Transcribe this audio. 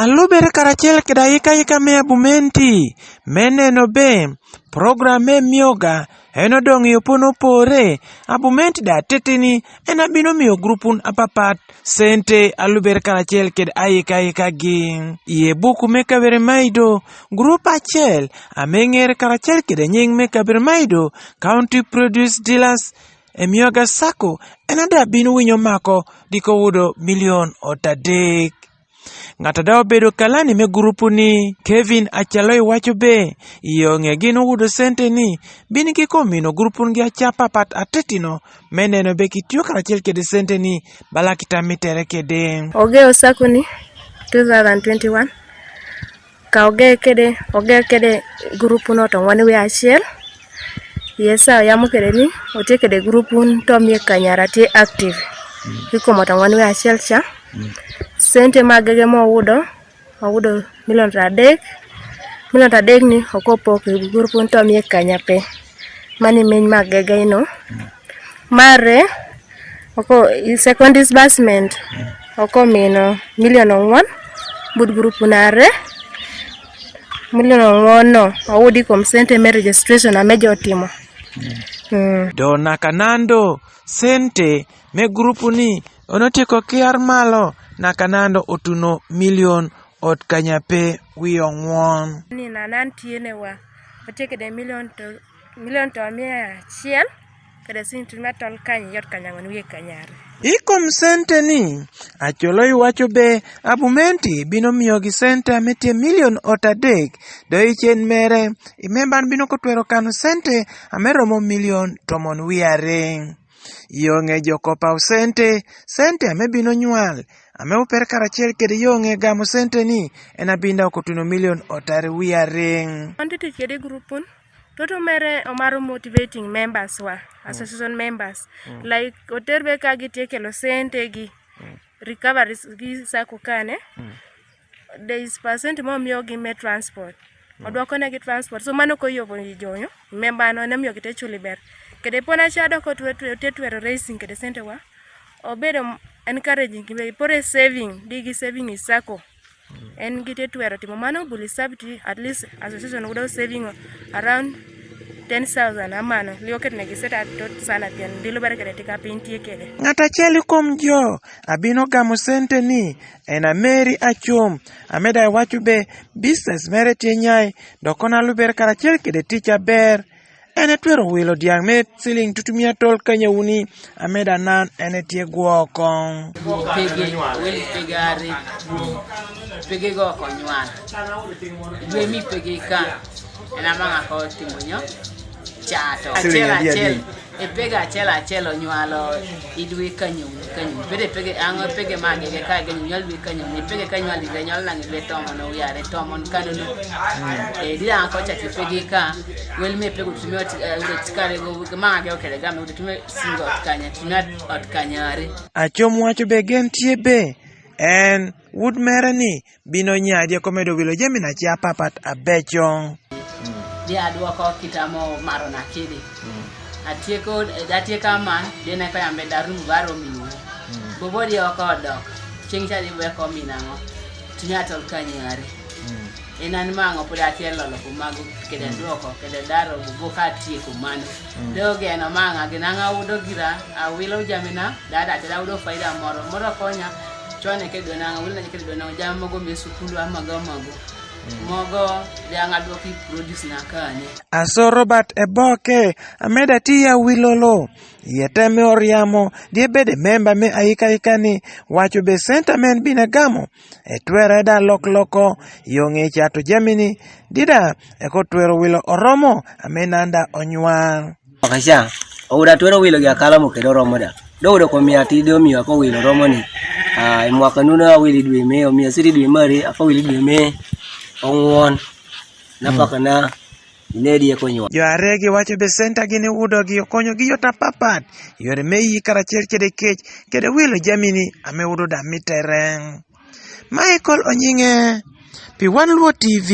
Alubere karacel kede ayikayika me abumenti me neno be program me myoga en odong i opon opore abumenti da ateteni en abino miyo grupun apapat cente alubere karacel kede ayikayika gi. I buku me kabere maido grup acel ame ngere karacel kede nying me kabere maido County Produce Dealers Emyoga Sacco en ada bino winyo mako diko wudo milion otadek. Ngat ada obedo kalani me gurupu ni Kevin Acaloi waco be iyo nge gin owudo sente ni bin ki komino gurupu gi acapa pat atetino me neno be kitiyo karacel kede sente ni bala kita mitere kede. Ogeo Sacco ni 2021 Ka oger kede, oger kede gurup no to wan wiye acel, iye ca yamo kede ni otye kede gurup un to miye kanyara tye active ki kom to wan wiye acel ca, cente ma agege ma owudo, owudo million pradek, million pradek ni ok opoko i gurup un to miye kanya pe, mano i miny ma agege eno. Marre oko i second disbursement oko omino million ongwan but gurup nare million ongwan no owudo i kom cente me registration ame jo otimo. Do nakanando cente me gurup ni onotyeko ki ar malo nakanando otuno million ot kanya pe wiye ongwon. Ni nanan tye ne wa watye kede million to Milion to miya achiel kede siling ma tol kany yot kanyango ni wiye kanyare. I kom cente ni, Acoloi waco be abumenti bino miyogi cente ame tye milion ot adek do i cen mere i memban bino kotwero kano cente ame romo milion tomon wiye are. Yo nge jo kopaw cente, cente ame bino nywal ame oper karacel kede yo nge gamo cente ni en abinda okotuno milion ot are wiye are. Wan tye tic kede i gurupun Toto mere omaro motivating members wa, association members. Like oter be ka gitye kelo sente gi, recoveries gi sacco kane, there is percent mo omiyogi me transport. Odwoko negi transport. So mano koyobo i jonyo, member no en omiyo gite culo i ber. Kede pona ca dok ote twero raising kede sente wa, obedo encouraging ki pore saving, digi saving i sacco. En gitye twero timo mano buli sabiti at least association wudo saving around 10,000 amano liwo keto negi set tot sana pien dilo bere kede tika piny tye kede. Ngat acel i kom jo abino gamo cente ni en Ameri Acum. Ameda iwaco be business mere tye nyai dok kono alubere karacel kede tic aber. En etwero wilo dyang me ciling tutumia tol kanyawuni ameda nan en etye gwoko. Pege, wel pege are, pege go oko nywal. Dwe mi pege ka, en amanga ko timo nyo cato. Acel acel, e pege acel acel onywalo i dwe kanyawuni kanyawuni. Bedo e pege ango e pege ma agege ka agege nywal dwe kanyawuni. E pege ka nywal i nywal nang i dwe tomo no uyare tomo kano no. E dira ango ko chaki pege ka wel me pego tume ot ot kare go ma agege kere game tume singo ot kanya tume ot kanyare. Acom waco be gen tye be en wud mere ni Bino nyadye komedo wilo jami na ci apapat abeco. Di adwoko kita mo maro na kede. Atieko atieko aman di ne ko yambe daru baro miwu. Bobo di oko odok. Chieng' cha di weko minang'o. Tunya tol kanyare. En an mang'o pod atie lolo kumago kede dwoko kede daro bobo ka atieko mano. Do geno mang'a ginang'a udo gira awilo jamina dada teda udo faida moro moro konya Chon eke dwe nang'o, wil na dwe nang'o, jam mogo me sukulu amago amago. Mogo jang aduoki produce na kane. Aso Robert Eboke ameda tiya wilolo iye teme oryamo die bede memba me ayika ni wacho be senta men bine gamo e twere da lok loko yo nge chato jamini dida eko twero wilo oromo amenanda onywal. Kaca, owuda atwero wilo gi akala mo kede oromo da. Do wuda ko miya tidi omiyo ako wilo oromo ni. Ah, i mwaka nuno awilo i dwe me, omiya citi dwe mari, ako wilo i dwe me ongwon. Napaka na inedi eko nywal. Jo aregi wacho be senta gini wudo gi okonyo gi yot apapat yore me yi karacel kede kec kede wilo jamini ame wudo da mitere. Michael Onyinge pi Wan Luo TV.